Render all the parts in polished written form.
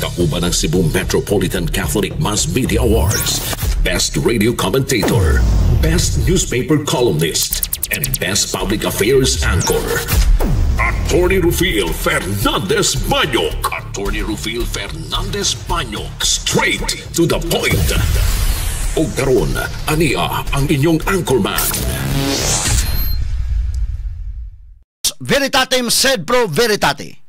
Kauban ang Cebu Metropolitan Catholic Mass Media Awards, Best Radio Commentator, Best Newspaper Columnist, and Best Public Affairs Anchor. Attorney Rufil Fernandez Banyok. Attorney Rufil Fernandez Banyok. Straight to the point. Og karon, ania ang inyong anchorman. Veritatem sed pro veritate.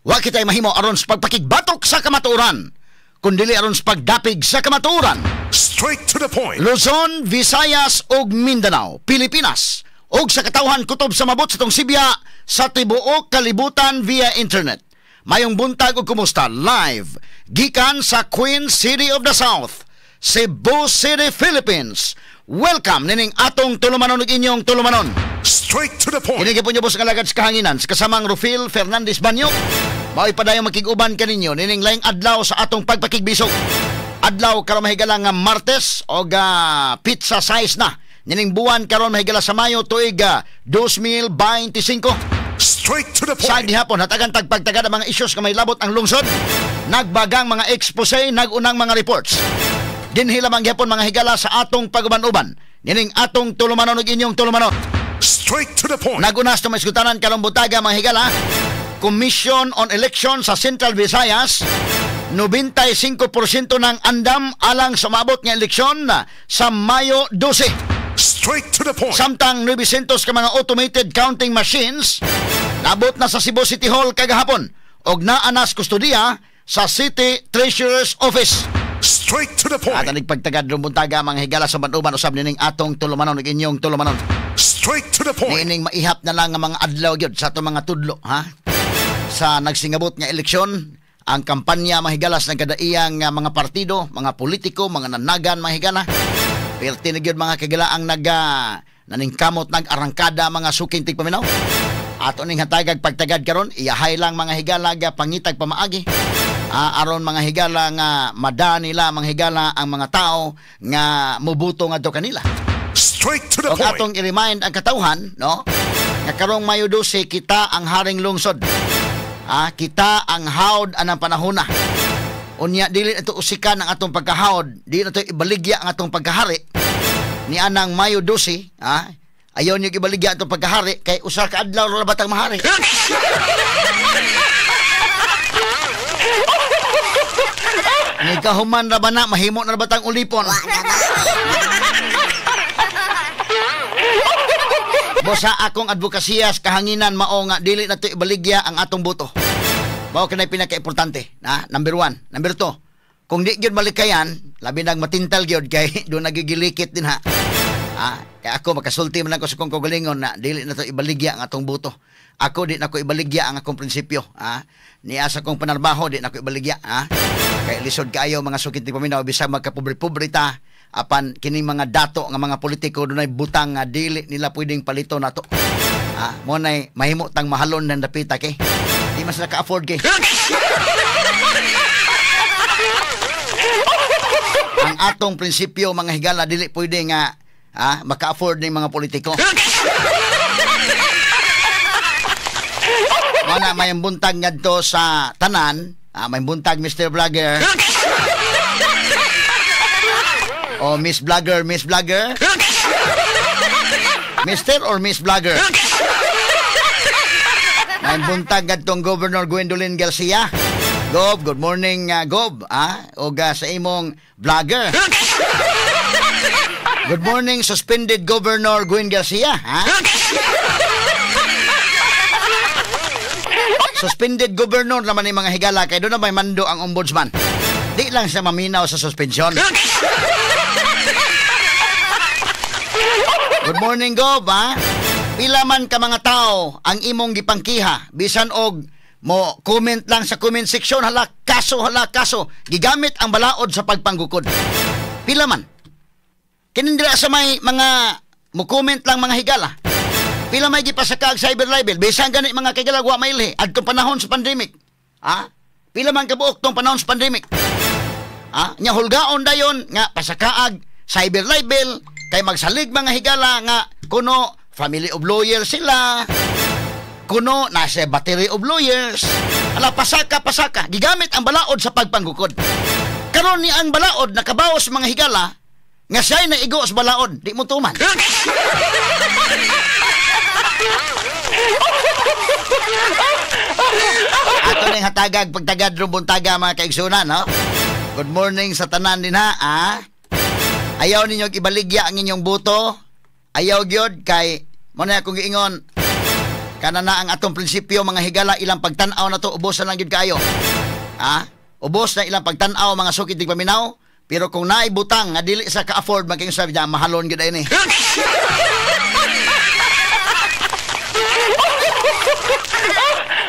Wa kita'y mahimo aron sa pagpakigbatok sa kamatuoran, kundili aron sa pagdapig sa kamatuoran. Straight to the point. Luzon, Visayas ug Mindanao, Pilipinas ug sa katawhan kutob sa mabot sa tong sibya sa tibuok kalibutan via internet. Mayong buntag ug kumusta live gikan sa Queen City of the South, Cebu City, Philippines. Welcome nining atong tulumanon ug inyong tulumanon. Straight to the point. Kini gyapon niyo sa kalagad sa kahanginan sa kasamang Rufil Fernandez Banyok. Mao'y padayong makig-uban kaninyo nining laing adlaw sa atong pagpakigbisog. Adlaw karon mahigala nga Martes og pizza size na. Nining buwan karon mahigala sa Mayo tuig 2025. Straight to the point. Sa gihapon hatagan tagpagtagad ang mga issues nga may labot ang lungsod. Nagbagang mga expose, nagunang mga reports. Dinhi lamang gihapon mga higala sa atong paguban-uban. Nining atong tulumanon ug inyong tulumanon. Straight to the point. Nagunas na maisgutanan karong buntaga mga higala. Commission on Election sa Central Visayas, 95% ng andam alang sa maabot nga eleksyon sa Mayo 12. Straight to the point. Samtang 900 ka mga automated counting machines nabot na sa Cebu City Hall kagahapon og naa nas kustodiya sa City Treasurer's Office. Straight to the point. At ang nagpagtagad rong buntaga mga higala sa uban usab nining atong tulumanon ug inyong tulumanon. Straight to the point. Niining maihap na lang ang mga adlaw gyud sa atong mga tudlo, ha? Sa nagsingabot nga eleksyon, ang kampanya mahigalas ng kadaiyang mga partido, mga politiko, mga nanagan mga higala. Perti na gyud mga kagala ang naningkamot nag-arangkada mga suking tigpaminaw. Ato ning hatagag pagtagad karon, iyahay lang mga higala ga pangitag pamaagi. Aron mga higala nga mada nila mga higala ang mga tao nga mubuto ngadto kanila. Straight to the Og point. atong i-remind ang katawhan, no? Nga karong Mayo 12 kita ang haring lungsod. Kita ang hawd anang panahona. Unya dili na to usikan ang atong pagkahawd, dili na to ibaligya ang atong pagkahari. Ni anang Mayo 12, ayaw niyo ibaligya atong pagkahari kay usa ka adlaw ra batang mahari. Ni kahuman ra ba na mahimo na ra batang ulipon. Bosa akong advokasya sa kahanginan mao nga dili na to ibaligya ang atong boto. Mao kanay pinakaimportante, na number 1, number 2. Kung di gyud malikayan, labi nang matintal gyud kay do nagigilikit din ha. Kay ako makasulti man ako sa kong kaugalingon na dili na to ibaligya ang atong boto. Ako di na ko ibaligya ang akong prinsipyo, ha. Niya sa akong panarbaho di na ko ibaligya, ha. Kay lisod kaayo mga sukit ni paminaw bisag magkapobre-pobre ta apan kining mga dato nga mga politiko dunay butang nga dili nila pwedeng palito nato. Mo nay mahimo tang mahalon ng dapita kay di mas naka-afford kay. Ang atong prinsipyo mga higala dili pwede nga maka-afford ning mga politiko. Mo na may buntag ngadto sa tanan, may buntag Mr. Vlogger. O Miss Vlogger, Miss Vlogger. Mr. or Miss Vlogger. May buntag ngadtong Governor Gwendolyn Garcia. Gob, good morning, Gob, og sa imong vlogger. Good morning, suspended Governor Gwen Garcia, ha? Suspended governor naman ni mga higala kay doon na may mando ang ombudsman. Di lang siya maminaw sa suspension. Good morning, Gob, ha? Pila man ka mga tao ang imong gipangkiha bisan og mo comment lang sa comment section, hala kaso, gigamit ang balaod sa pagpanggukod. Pila man. Kinindira sa may mga mo comment lang mga higala. Pila may gipasaka og cyber libel bisan gani mga kigala wa mailhi adtong panahon sa pandemic. Pila man kabuok tong panahon sa pandemic. Nya hulgaon dayon nga pasakaag cyber libel kay magsalig mga higala nga kuno family of lawyers sila. Kuno nasa battery of lawyers. Ala, pasaka, pasaka. Gigamit ang balaod sa pagpanggukod. Karon ni ang balaod nakabawas mga higala nga siya'y naigo sa balaod. Di mo tuman. Ato ning hatagag pagtagad rong buntaga mga kaigsunan, no? Good morning sa tanan din ha, ah? Ayaw ninyo ibaligya ang inyong boto. Ayaw gyud kay mo na akong giingon. Kana na ang atong prinsipyo mga higala, ilang pagtan-aw na to ubos na lang gyud kaayo. Ah? Ubos na ilang pagtan-aw mga sukid tig paminaw, pero kung naibutang nga dili sa ka-afford maging sabi niya mahalon gyud ini.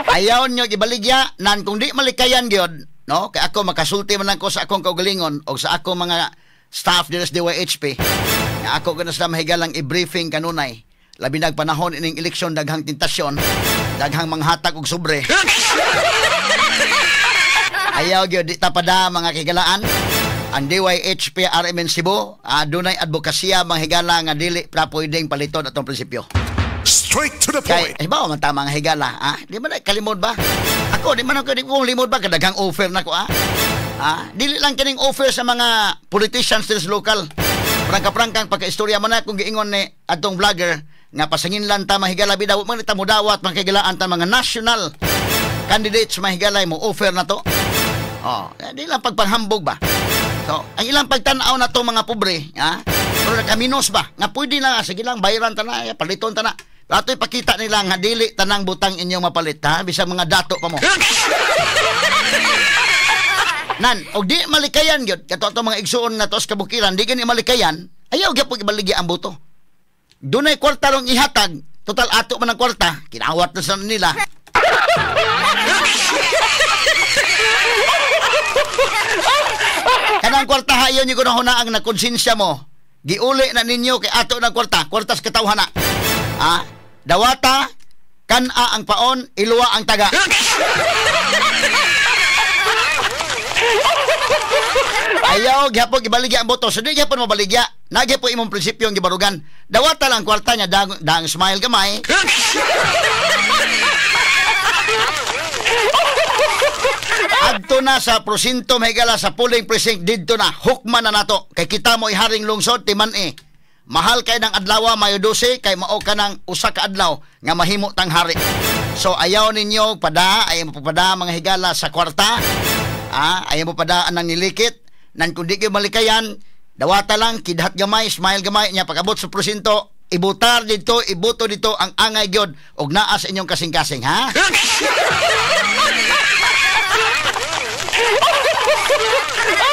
Ayaw nyo ibaligya nan kung di malikayan gyud, no? Kay ako makasulti man lang ko sa akong kaugalingon o sa akong mga staff diri sa DYHP. Nga ako gud sila mahigalang i-briefing kanunay. Labi nag panahon ining eleksyon, daghang tentasyon, daghang manghatag og sobre. Ayaw gyud di ta pada mga kigalaan. Ang DYHP RMN Cebu, adunay advokasya mga higala nga dili pra pwedeng paliton atong prinsipyo. Straight to the point. Kay, ba man tama nga higala, ah? Di man na kalimod ba? Ako di man ako di ko limod ba kadaghang offer nako, ah? Ah, dili lang kining offer sa mga politicians sa local. Prangka-prangkang pagkaistorya man na kung giingon ni atong vlogger nga pasangin lang ta mahigala bidaw man ta modawat mga ta mga national candidates mahigalay mo offer na to. Oh, di lang pagpanghambog ba. So, ang ilang pagtan-aw na to mga pobre, ha? Pero nakaminos ba? Nga pwede na, sige lang, bayaran ta na, paliton ta na. Ato ipakita nila nga dili tanang butang inyong mapalit, ha? Bisag mga dato pa mo. Nan, og di malikayan gyud kato ato mga igsuon na to sa kabukiran, di gani malikayan, ayaw gyud ibaligya ang boto. Dunay kwarta rong ihatag, total ato man ang kwarta, kinawat na sa nila. Kanang kwarta hayon niyo kuno hunaang na konsensya mo. Giuli na ninyo kay ato ng kwarta, kwarta sa katawhan na. Ah, dawata kan-a ang paon, iluwa ang taga. Ayaw gyapon ibaligya ang boto. So di gyapon mabaligya. Na gyapon imong prinsipyo ang gibarugan. Dawata lang kwarta niya, dang smile gamay. Adto na sa prosinto mahigala sa polling precinct didto na hukman na nato kay kita mo iharing lungsod timan eh. Mahal kay ng adlaw Mayo 12 kay mao ka ng usa ka adlaw nga mahimo tang hari. So ayaw ninyo pada, ayaw mo pada mga higala sa kwarta. Ah, ayaw mo pada anang nilikit nan kun di kayo malikayan, dawata lang kidhat gamay, smile gamay nya pag-abot sa prosinto, ibutar dito, ibuto dito ang angay gyud og naa sa inyong kasing-kasing, ha?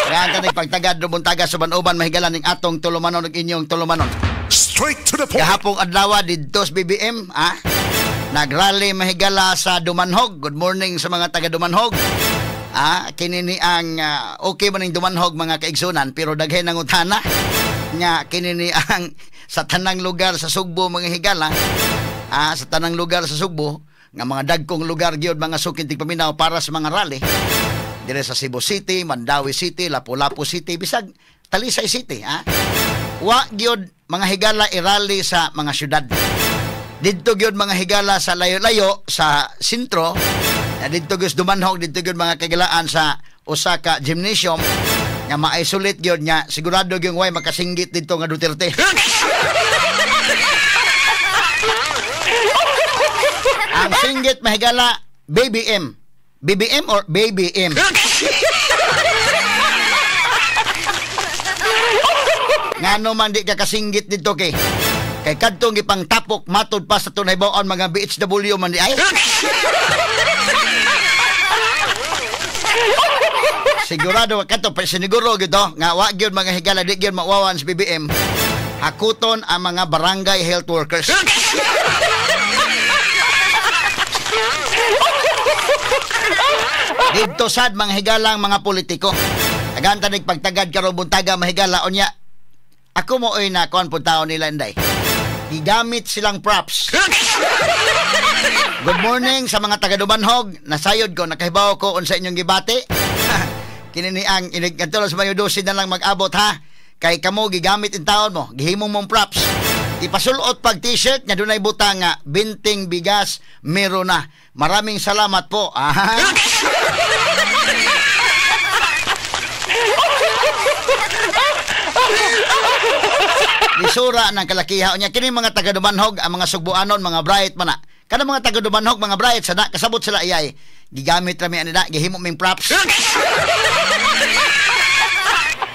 Kaya ka nagpagtagad buntaga sa uban mahigala ning atong tulumanon ug inyong tulumanon. Straight to the point. Gahapong adlaw didto sa BBM, ha? Nagrally mahigala sa Dumanhog. Good morning sa mga taga Dumanhog. Ah, kini ni ang okay man ning Dumanhog mga kaigsunan, pero daghay nang utana nga kini ni ang sa tanang lugar sa Sugbo mga higala. Ah, sa tanang lugar sa Sugbo nga mga dagkong lugar gyud mga sukin tigpaminaw para sa mga rally. Dire sa Cebu City, Mandaue City, Lapu-Lapu City, bisag Talisay City, ha? Wa gyud mga higala i-rally sa mga syudad. Didto gyud mga higala sa layo-layo sa sentro. Didto gyud Dumanhog, didto gyud mga kagilaan sa Osaka Gymnasium nga ma-isolate gyud nga sigurado gyud way makasinggit didto nga Duterte. Ang singgit mahigala BBM. BBM or Baby M. Ngano man di ka kasinggit dito kay kay kadtong gipangtapok matod pa sa tunay baon mga BHW man di ay. Sigurado kadto pa siniguro gyud nga wa gyud mga higala di gyud mawawan sa BBM. Hakuton ang mga barangay health workers. Dito sad mga higalang mga politiko. Agan tanig pagtagad karon buntaga mahigala unya. Ako mo oy na kuan pud taon nila inday. Gigamit silang props. Good morning sa mga taga Dumanhog. Nasayod ko nakahibaw ko unsa inyong gibati. Kini ni ang inig kadto sa Mayo 12 na lang mag-abot ha. Kay kamo gigamit in taon mo, gihimong mong props. Ipasulot pag t-shirt nga dunay butang nga binting bigas meron na. Maraming salamat po. Ah. Lisura ng kalakiha niya kini mga taga Dumanhog, ang mga Sugbuanon, mga bright man na. Kana mga taga Dumanhog, mga bright sana kasabot sila iyay. Gigamit rami ani na, gihimo ming props.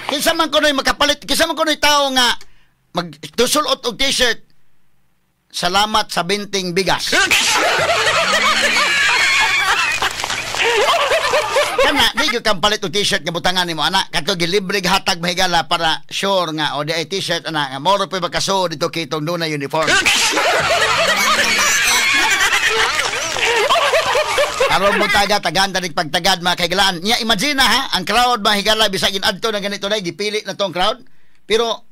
Kinsa man kunoy makapalit, kinsa man kunoy tawo nga magtusulot og t-shirt, salamat sa binting bigas. Kana di gyud kang palit og t-shirt nga butangan nimo ana, kadto gilibre hatag mahigala para sure nga o di ay t-shirt ana nga moro pa makasuod dito kay itong dunay uniform. Aron mo taga tagan tanig pagtagad mga kahigalaan. Nya imagine na ha, ang crowd mga higala bisag inadto na ganito dai gipili na tong crowd. Pero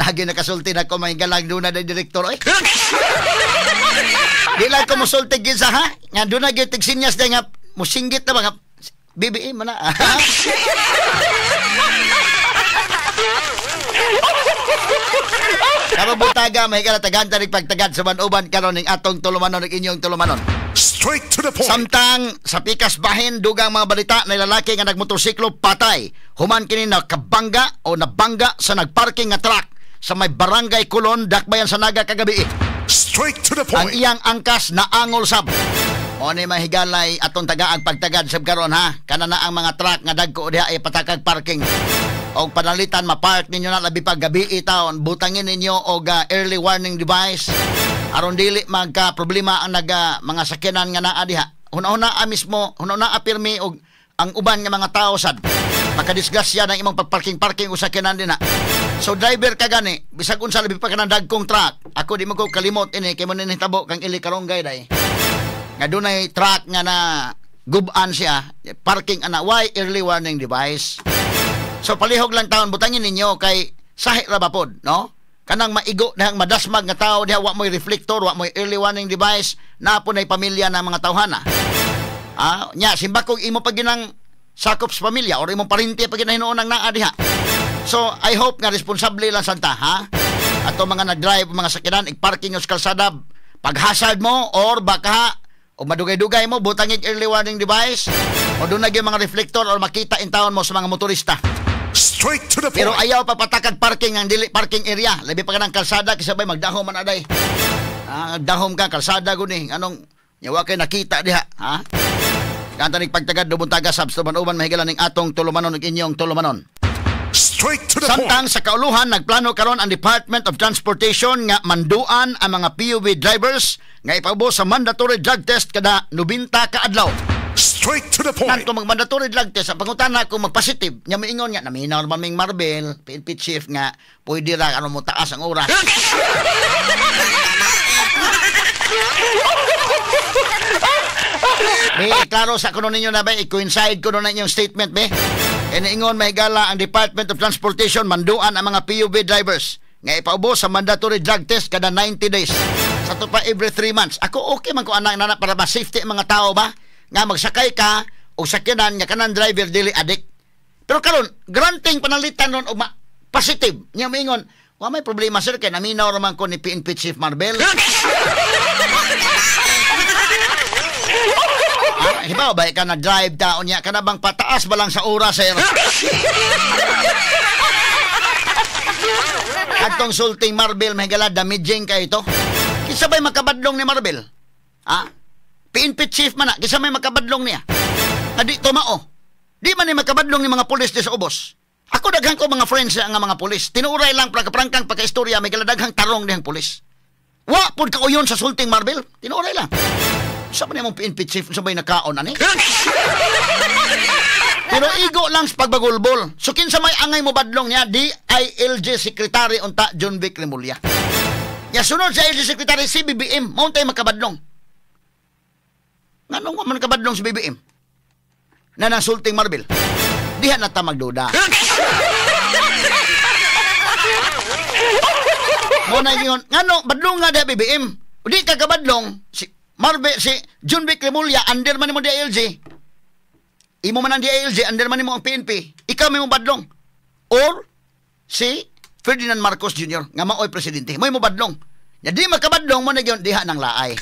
nagi nakasulti na ko mga higala doon na direktor oy. Di lang ko musulti gid sa ha, nga doon na gyud tigsinyas dai nga musinggit na mga BBM man na. Karon butaga mahigala tagan tanig pagtagad sa uban karon ning atong tulumanon ning inyong tulumanon. Straight to the point. Samtang sa pikas bahin dugang mga balita na lalaki nga nagmotorsiklo patay. Human kini nakabangga o nabangga sa nagparking nga truck sa may Barangay Kulon, Dakbayan sa Naga kagabi. Straight to the point. Ang iyang angkas naangol sab. O ni mahigalay atong tagaang pagtagad sab karon ha. Kana na ang mga truck nga dagko diha ay patakag parking. Og panalitan mapark ninyo na labi pag gabi taon, butangin ninyo og early warning device aron dili magka problema ang naga mga sakyanan nga naa diha. Huna-huna mismo, huna-huna pirmi og ang uban nga mga tao sad makadisgrasya ng imong pagparking-parking og sakyanan dinha. So driver ka gani, bisag unsa labi pa kanang dagkong truck. Ako di mo ko kalimot ini kay mo nihitabo kang Ili Karonggay day. Nga dunay truck nga na guban siya, parking ana, why early warning device? So palihog lang taon butangin ninyo kay sahi ra ba pod, no? Kanang maigo dihang madasmag nga tao diha, wa moy reflector, wa moy early warning device, naa po nay pamilya ng mga tawhana. Ah, nya simbakog imo pag ginang sakop sa pamilya or imong parente pag ginahinuon ang naa diha. So I hope nga responsable lang santa ha. Ato mga nag-drive mga sakyanan, i-parking sa kalsada, pag hazard mo or baka o madugay-dugay mo butangin early warning device o doon na mga reflector or makita in taon mo sa mga motorista. Straight to the point. Pero ayaw papatakad parking ang dili parking area. Labi pa ka ng kalsada kasi bay magdahom man aday. Ah, dahom ka kalsada guni. Anong nyawa kay nakita diha, ha? Kantanig pagtagad dubuntaga sab uban mahigala ning atong tulumanon ug inyong tulumanon. Straight to the Samtang point. Sa kauluhan nagplano karon ang Department of Transportation nga manduan ang mga PUV drivers nga ipaubos sa mandatory drug test kada 90 ka adlaw. Straight to the point. Kanto mag-mandatory drug test, ang pangutana kung magpositive, nya moingon nga naminaw man ming Marvel, PNP chief nga pwede ra ano mo taas ang oras. Be, klaro sa kuno ninyo na ba, i-coincide kuno na inyong statement be. Iniingon mahigala ang Department of Transportation manduan ang mga PUV drivers nga ipaubos sa mandatory drug test kada 90 days. Sa to pa every 3 months. Ako okay man ko anang nana para ma-safety ang mga tao ba? Nga magsakay ka o sakyanan nga kanang driver dili adik. Pero karon granting panalitan nun og positive. Nya moingon, wa may problema sir kay naminaw ra man ko ni PNP Chief Marvel. Ah, hibaw ba ka na drive taon niya kana bang pataas ba lang sa oras sir? Atong sulting Marvel mahigala damaging kay ito. Kinsa bay makabadlong ni Marvel? Ha? PNP chief man na, kinsa may makabadlong niya? Nga di tumao. Di man ni makabadlong ni mga pulis di sa ubos. Ako daghan ko mga friends nga mga pulis. Tinuray lang prangkang pagkaistorya may daghang tarong dihang pulis. Wa pud kauyon sa sulting Marvel. Tinuray lang. Sa man imong PNP chief sa bay nakaon ani? Pero igo lang sa pagbagulbol. So kinsa may angay mo badlong niya, DILG Secretary unta John Vic Remulla. Ya sunod sa LG Secretary si BBM, mao tay makabadlong. Nganong wa man kabadlong si BBM? Na nang sulting Marvel. Diha na ta magduda. Mo na ingon, ngano badlong nga diha BBM? Di ka kabadlong si Marvel, si John Vic Remulla under man nimo DILG. Imo man ang DILG, under man nimo ang PNP. Ikaw may mo badlong. Or si Ferdinand Marcos Jr. nga maoy presidente. Mo'y mobadlong. Ya di makabadlong mo na gyud diha ng laay.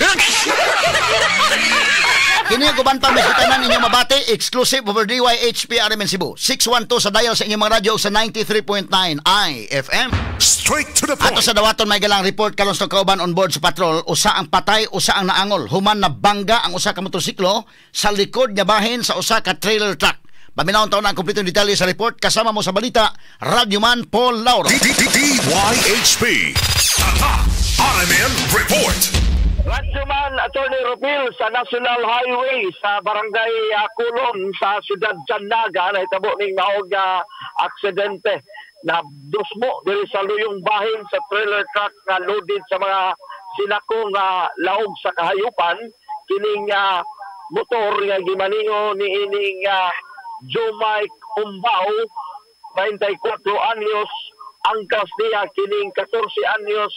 Kini ug uban pa mis tanan inyong mabati exclusive over DYHP RMN Cebu. 612 sa dial sa inyong mga radyo sa 93.9 IFM. Straight to the Ato point. sa dawaton, may galang report karon sa kauban on board sa patrol, usa ang patay, usa ang naangol human na bangga ang usa ka motorsiklo sa likod nga bahin sa usa ka trailer truck. Paminawon taon ang kompletong detalye sa report kasama mo sa balita, Radyoman Paul Lauro. D D D DYHP. Tatak RMN Report. Radyoman Attorney Rupil, sa National Highway sa Barangay Kulon sa siyudad sa Naga nahitabo ning maog nga aksidente na dusmo diri sa luyong bahin sa trailer truck nga loaded sa mga sinako nga laog sa kahayupan kining motor nga gimaningo ni ining Joe Mike Umbao, 24 anyos. Angkas niya kining 14 anyos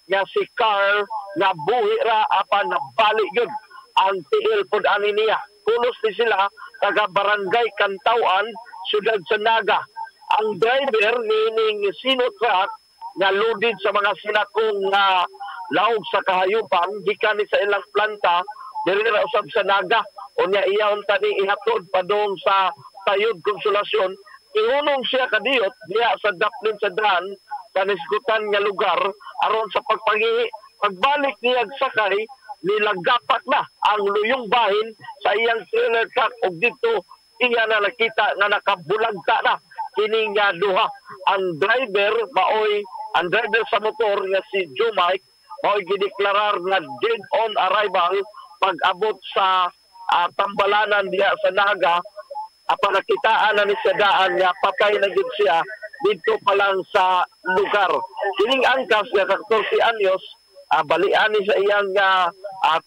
nga si Carl nga buhi ra apan nabali gyud ang tiil pud ani niya. Pulos ni sila taga Barangay Cantawan, siyudad sa Naga. Ang driver niining Sino truck nga loaded sa mga sinakong nga laog sa kahayupan gikan ni sa ilang planta diri ra usab sa Naga. Unya iya unta ni ihatod padung sa Tayod, Consolacion. Ihunong siya kadiyot diha sa daplin sa daan sa nisgutan nga lugar aron sa pagpangihi. Pagbalik niya sakay, nilagapak na ang luyong bahin sa iyang trailer truck ug didto iya na nakita nga nakabulagta na kining nga duha. Ang driver maoy ang driver sa motor nga si Joe Mike maoy gideklarar nga dead on arrival pag-abot sa tambalanan diha sa Naga, apan nakitaan na ni siya daan nga patay na gid siya didto pa lang sa lugar. Kining angkas nga 14 anyos, balian ni sa iyang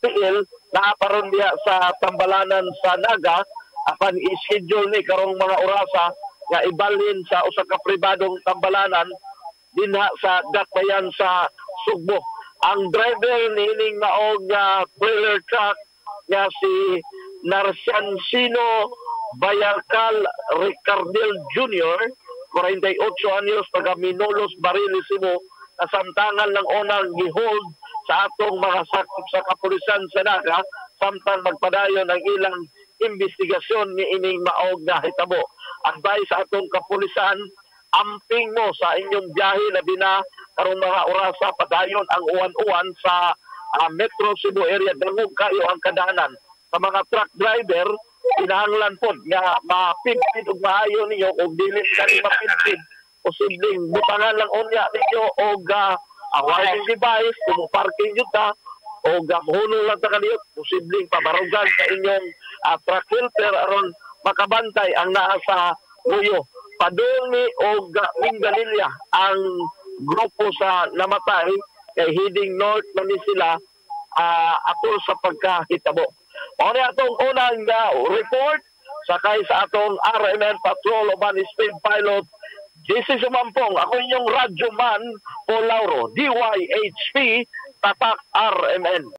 tiil, naa pa ron diha sa tambalanan sa Naga apan i-schedule ni karong mga orasa nga ibalhin sa usa ka pribadong tambalanan dinha sa Dakbayan sa Sugbo. Ang driver niining maog trailer truck nga si Narciancino Bayarcal Ricardel Jr., 48 anyos, taga Minolos, Barili, Cebu, kasamtangan lang unang gihold sa atong mga sakop sa kapulisan sa Naga samtang magpadayon ang ilang investigasyon ni ining maog nga hitabo. Advice sa atong kapulisan, amping mo sa inyong biyahe labi na karong mga orasa, padayon ang uwan-uwan sa Metro Cebu area, dangog kayo ang kadanan. Sa mga truck driver, kinahanglan pod nga mapidpid og maayo ninyo. Kung dili kani mapidpid, posibleng butangan lang unya ninyo og warning device kung parking jud ta o uh, lang ta kaliyot, posibleng pabarugan sa inyong truck filter aron makabantay ang naa sa buyo. Padung ni og Minglanilla ang grupo sa namatay kay heading north man ni sila atol sa pagkahitabo. Mao ni atong unang report sakay sa atong RMN Patrol uban ni Speed Pilot JC Sumampong. Ako inyong radyo man, Paul Lauro, DYHP, Tatak RMN.